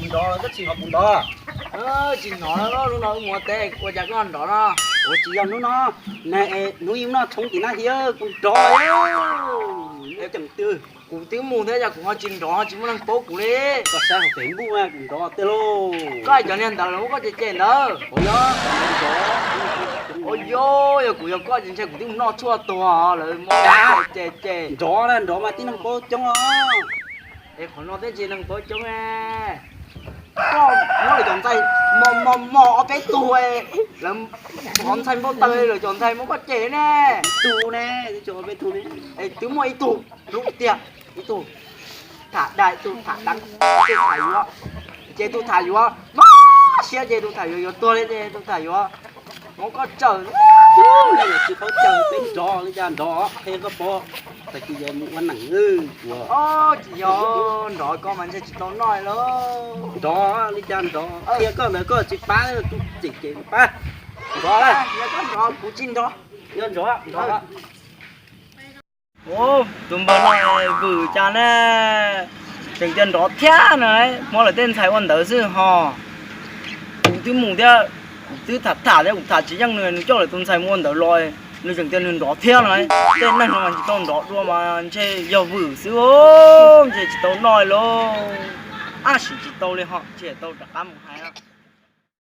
Nrov los koj tsis hnov kuv nrov? Tsis hnov, hnub no wb mus ua teb ua cas koj nrov no? Ua tsis yog hnub no, hnub ib noj tshoob tim na thiab kuv nrov. Ceem twg? Kuv twb mus thiab cas kuv ho tsis nrov, ho tsis muaj neeg paub kuv li. Koj saib hauv Facebook kuv nrov tiag lauj. Koj hais cov niag ntawd los muab koj cem cem ntawd. Ua yog, ua yog, yog kuv yog koj ces ntshe kuv twb mus noj tshuaj tuag lawm, muab cem cem. Nrov na, nrov mas tib neeg paub coob os. Es qhov no thiaj tsis neeg paub coob ne. Koj muab lawv cov ntxhais mos mos mos ob peb tug, lawv qhov ntxhais npau taws lawv cov ntxhais muab koj cem ne. Tus ne, tus ob peb tug ne. Es twb muaj ib tug hlub tiag, ib tug tham dag, ib tug tham deev, ib tug tham yuav, ces tus tham yuav mob siab ces tus tham yuav yuav tuag li ces tus tham yuav muab koj tsawm. Tsis paub tsawm, peb nrov li cas nrov, qhia koj paub. Tag kis yuav mus ua neeg ua. Tsis yog, nrov koj mas ntshe tsis tau noj lauj. Nrov li cas nrov, qhia koj ntawd koj tsis pab, tus cem cem pab. Nrov, yog koj nrov kuv tsis nrov. Yog nrov, nrov. Tus npawg no vwm cas ne, tseem tias nrov thiab na, muab lawv tej ntxhais ua ntawd xwb ho. Kuv twb mus thiab, kuv twb tham tham thiab kuv tham tsis yeej nws, nws coj lawv tus ntxhais mus ua ntawd los, nws tseem tias nws nrov thiab no. Tej neeg no mas tsis tau nrov dua mas ntshe yog vwm xwb, ntshe tsis tau noj lauj. Ab, sim tsis tau li ho, ntshe tau rov qab mus hais.